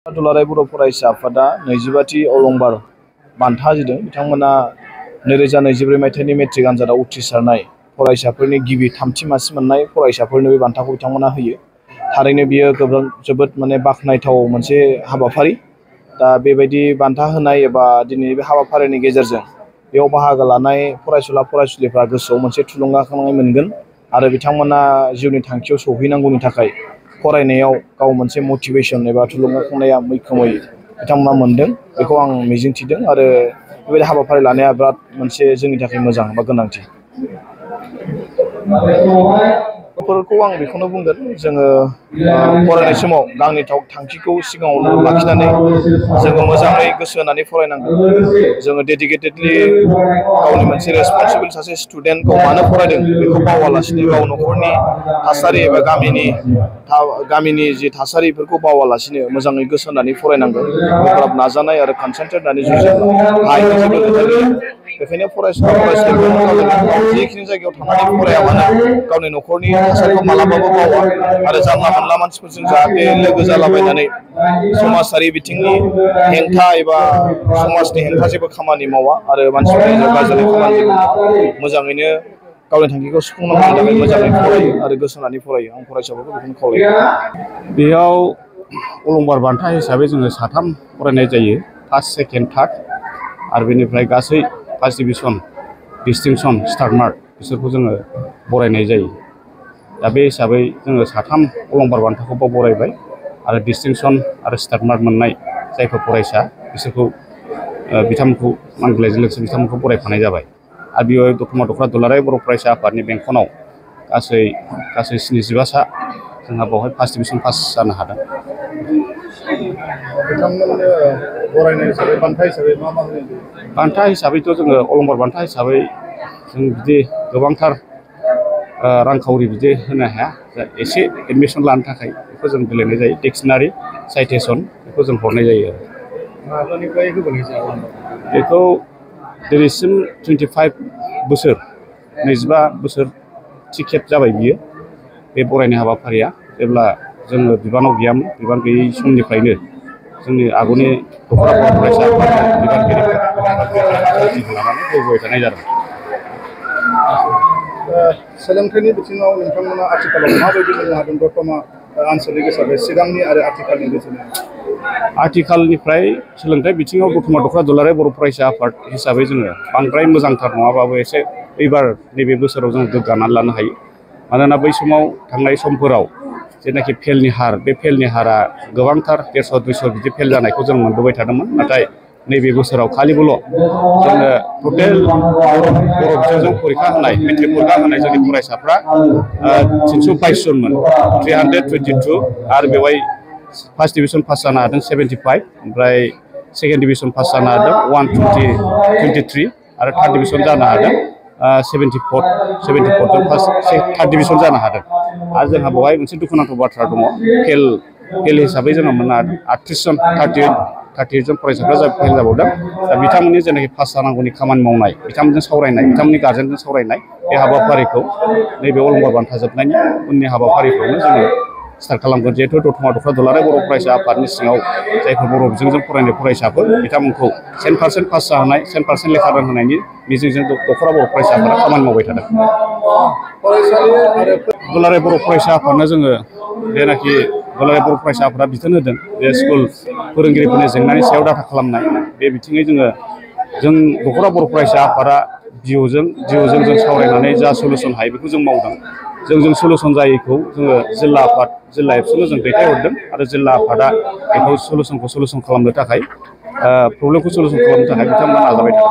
दुलाराय बर' फरायसा आफादा 25थि अलंबार बान्था होदों। बिथांमोना 2024 मायथाइनि मेट्रिक आनजादाव उथ्रिसारनाय फरायसाफोरनि गिबि थामथि मासि मोननाय फरायसाफोरनो बे बान्थाखौ बिथांमोना होयो। थारैनो बियो जोबोद बाख्नायथाव मोनसे हाबाफारि। दा बेबायदि बान्था होनाय एबा दिनैनि बे हाबाफारिनि गेजेरजों बेयाव बाहागो लानाय फरायसुला फरायसुलिफ्रा गोसोआव मोनसे थुलुंगाखांनाय मोनगोन आरो बिथांमोना जिउनि थांखियाव सौहैनांगौनि थाखाय फरायनायाव गाव मोनसे मटिवेशन एबा थुलुंगाखांनाया मैखोमै बिथांमोना मोनदों। बेखौ आं मिजिंथिदों आरो बेबायदि हाबाफारि लानाया बिराद मोनसे जोंनि थाखाय मोजां बा गोनांथि। फोरखौ आं बेखौनो बुंगोन, जोङो फरायनाय समाव गावनि थांखिखौ सिगाङाव लाखिनानै जोङो मोजाङै गोसो होनानै फरायनांगोन। जोङो डेडिकेटेडलि गावनि मोनसे रेसपन्सिबल सासे स्टुडेन्टखौ मानो फरायदों बेखौ बावालासिनो गाव न'खरनि थासारि एबा गामिनि जि थासारिफोरखौ बावालासिनो मोजाङै गोसो होनानै फरायनांगोन। गोब्राब नाजानाय आरो कनसेन्ट्रेट होनानै जुजियोब्ला हायैनि जेबो खोथा गैया। बेखायनो फरायसुला फरायसुलिफोरा जिखिनि जायगायाव थांनानै फराया मानो गावनि न'खरनि थासारिखौ मालाबाबो बावा आरो जानला मोनला मानसिफोरजों जाहाथे लोगो जालाबायनानै समाजारि बिथिंनि हेंथा एबा समाजनि हेंथा जेबो खामानि मावा आरो मानसिफोरनि गाज्रि खामानि मोजाङैनो गावनि थांखिखौ सुफुंनांगौनि थाखाय मोजाङै फरायो आरो गोसो होनानै फरायो। आं फरायसाफोरखौ बेखौनो खावलायो। बेयाव अलंबार बान्था हिसाबै जोङो 3 फरायनाय जायो, फार्स्ट सेकेन्ड थार्ड आरो बेनिफ्राय गासै first division distinction star mark बिसोरखौ जोङो बरायनाय जायो। दा बे हिसाबै जोङो 3 अलंबार बान्थाखौबो बरायबाय आरो डिस्टिंसन आरो स्टार मार्क मोननाय जायफोर फरायसा बिसोरखौ बिथांमोनखौ मान बिलाइजों लोगोसे बिथांमोनखौ बरायफानाय जाबाय। आरो बेयाव दतमा दख्रा दुलाराय बर' फरायसा आफादनि बेंखनाव गासै 75 सा जोंहा बेवहाय फार्स्ट डिभिजन पास जानो हादों। बिथांमोननो बरायनाय हिसाबै बान्था हिसाबै मा होनाय जायो? बान्था हिसाबैथ' जोङो अलंबार बान्था हिसाबै जों बिदि गोबांथार रांखावरि बिदि होनो हाया। एसे एडमिसन लानो थाखाय बेखौ जों गेलेनाय जायो। डिक्सनारि साइटेसन बेखौ जों हरनाय जायो। माब्लानिफ्राय होबोनाय जायो? बेखौ दिनैसिम 25 बोसोर 25 बोसोरथि खेब जाबाय बियो बे बरायनाय हाबाफारिया। जेब्ला जोङो बिबानाव गैयामोन, बिबान गैयै समनिफ्रायनो जोंनि आगुनि दख्रा बर' फरायसा आफादनि बिबानगिरिफोरा लानानै होबोबाय थानाय जादों। सोलोंथाइनि बिथिङाव नोंथांमोना आथिखालाव माबायदि मोननो हादों दतमा आनसलिक हिसाबै सिगांनि आरो आथिखालनि गेजेराव? आथिखालनिफ्राय सोलोंथाइ बिथिङाव दतमा दख्रा दुलाराय बर' फरायसा आफाद हिसाबै जोङो बांद्राय मोजांथार नङाबाबो एसे एबार नैबे बोसोराव जों गोग्गानानै लानो हायो। मानोना बै समाव थांनाय समफोराव जेनाखि फेलनि हार, बे फेलनि हारा गोबांथार 150-200 बिदि फेल जानायखौ जों मोनबोबाय थादोंमोन। नाथाय नैबे बोसोराव खालिबोल' जोङो टटेल बर' बिजोंजों फरिखा होनाय मेट्रिक फरिखा होनाय जोंनि फरायसाफ्रा 322 जनमोन, 322 आरो बेवहाय फार्स्ट डिभिजन पास जानो हादों 75, ओमफ्राय सेकेन्ड डिभिजन पास जानो हादों 123 आरो थार्ड डिभिजन जानो हादों 74 जन थार्ड डिभिजन जानो हादों। आरो जोंहा बेवहाय मोनसे दुखुनांथाव बाथ्रा दङ, फेल हिसाबै जोंहा मोननो हादों 38 जन 38 जन फरायसाफ्रा फेल जाबावदों। दा बिथांमोननि जेनाखि पास जानांगौनि खामानि मावनाय, बिथांमोनजों सावरायनाय, बिथांमोननि गार्जेनजों सावरायनाय बे हाबाफारिखौ नैबे अलंबार बान्था जोबनायनि उननि हाबाफारिखौनो जोङो स्टार्ट खालामगोन। जिहेतु दतमा दख्रा दुलाराय बर' फरायसा आफादनि सिङाव जायफोर बर' बिजोंजों फरायनाय फरायसाफोर बिथांमोनखौ 100% पास जाहोनाय, 100% लेखा रोंहोनायनि मिजिंजों दख्रा बर' फरायसा आफादा खामानि मावबाय थादों। दुलाराय बर' फरायसा आफादनो जोङो जेनाखि दुलाराय बर' फरायसा आफादा बिथोन होदों, बे स्कुल फोरोंगिरिफोरनि जेंनानि सायाव डाटा खालामनाय, बे बिथिङै जों दख्रा बर' फरायसा आफादा जिअ'जों जों सावरायनानै जा सलुसन हायो बेखौ जों मावदों। जों सलुसन जायैखौ जोङो जिल्ला एबसुनो जों दैथायहरदों आरो जिल्ला आफादा बेखौ सलुसन खालामनो थाखाय प्रब्लेमखौ सलुसन खालामनो थाखाय बिथांमोना नाजाबाय थादों।